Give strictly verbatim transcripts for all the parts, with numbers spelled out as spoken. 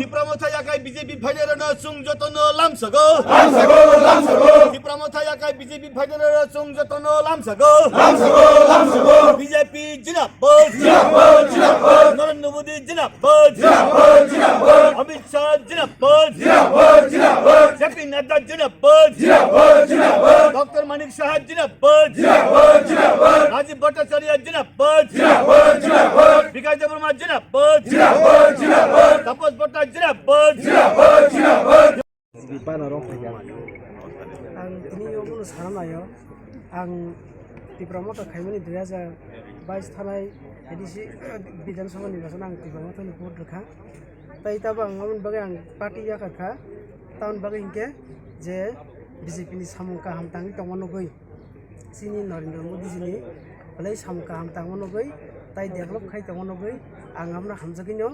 Tipra Motha yakai B J P phainai rano chwng jotono lamsago. Lamsago, lamsago. Tipra Motha yakai B J P phainai rano chwng jotono lamsago. Lamsago, lamsago. B J P jindabad. Jindabad, jindabad. Narendra Modi jindabad. Jindabad, jindabad. Amit Shah jindabad. Jindabad, jindabad. J P Nadda jindabad. Jindabad, jindabad. Doctor Manik Saha jindabad. Jindabad, jindabad. Rajiv Bhattacharya jindabad. Jindabad, jindabad. Bikash Debbarma jindabad. Jindabad, jindabad. Tapas Bhatta jindabad. Jindabad, jindabad. Bana rok phaikha. Ang tini obono sana naio. Ang Tipra Motha khaimani dui hajar bais thanai A D C Bidhan Sabha nirbachon ang Tipra Mothani vote rwkha. Tai tabo ang aboni bagwi ang party yakarkha. Tamoni bagwi hinkhe je B J P ni samung kaham tangwi tongma nugwi. Chini Narendra Modi jini belai samung kaham tangma nugwi, tai develop khai tongma nugwi, ang abono hamjagwino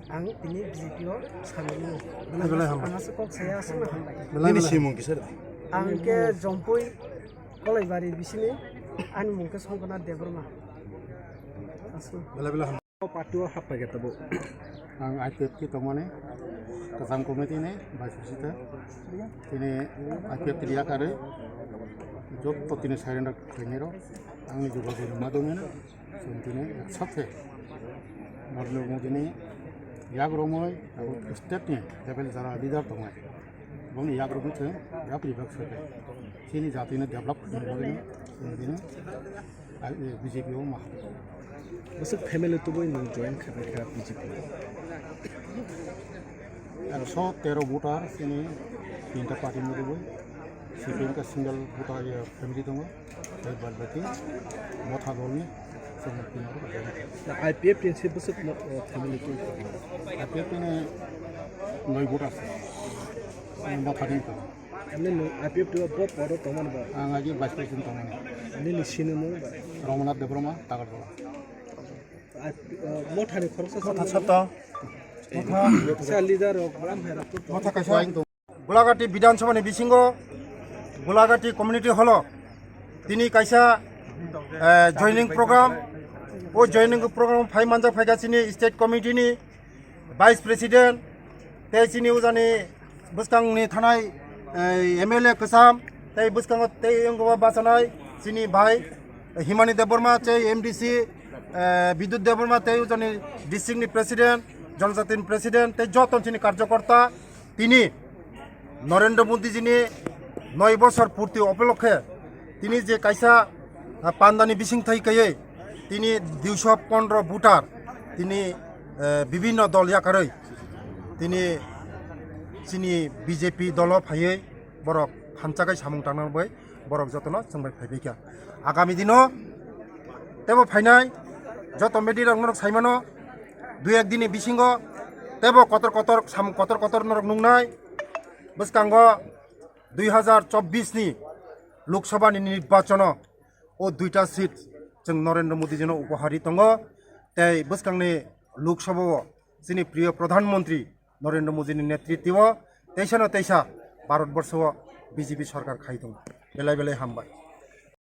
ang tini B J P o samung nung. Belai belai hambai. Ang aswk kok saya aswkno hambai. Belai belai. Nini simung kisa da? Ang khe Jompui Kolaibari bisini, ani mung khe Songkona Debbarma. Aswk. Belai belai hambai. O party o happai khe tabuk. Ang I P F T tongmani, kwcham committee ni vice president. Tini I P F T ni yakarwi jotto tini surrender khlainai rok. Angni jogajog ni madhyome no chwng tini ek sakhe Narendra Modi ni yak romwi abo state ni level jara leader tongnai. Boni yak romwi chwng yak ribak sakhe. Chini jati no develop khlaina bagwi no chwng tini Ar, eh, B J P o ma. Bwswk family tubui nwng join khabaikha B J P o? Ekso tero voter chini tinta party ni tubui. C P M ka single voter ya family tongo. Tai bad baki Motha dol ni chwng tini aro join kha. Na I P F T ni se bwswk mo-, eh, family tubui? I P F T ni noi voter se. Motha ni tongo. Nini I P F T o bo podo tongmani ba? Ang agi vice president tongmani. Nini sinimung ba? Ramnath Debbarma, Tagarpura. I P, uh, Mothani khoroksa Motha chwng sato. Sa leader rok, bwlam hai rok. Motha kaisa. Golagati Bidhan Sabha ni bisingo Golagati Community Hall o tini kaisa, eh, joining program. O joining program phai manjak phaikha chini state committee ni Vice President, tei chini ujani bwskangni thanai, eh, M L A kwcham, tei bwskango tei wngkha bachanai chini bhai Himani Debbarma, tei M D C, eh, Bidyut Debbarma, tei ujani district ni President, Jonojati ni President, tei joto chini karjokorta, tini Narendra Modi jini noi bosor purti upolokhe tini je kaisa, ah, pandani bisingthai kaiwi tini duiso pondro voter tini, eh, bibhinno dol yakarwi tini chini B J P dolo phaiwi borok thansa khai samung tangna bai borok jotono chwngbai phaibaikha. Agami dino tebo phainai joto media rok norok saimano dui ek dini bisingo tebo kotor kotor samung kotor kotor norok nungnai. Bwskango dui hajar chobbish ni Lok Sabha ni nirbachon o o duita seat chwng Narendra Modi jino upohar ri tongo. Tei bwskangni Lok Sabha o chini priyo Pradhan Mantri Narendra Modi ni netritwo teisa no teisa Bharat Borsho o B J P sarkar khai tongo. Belai belai hambai.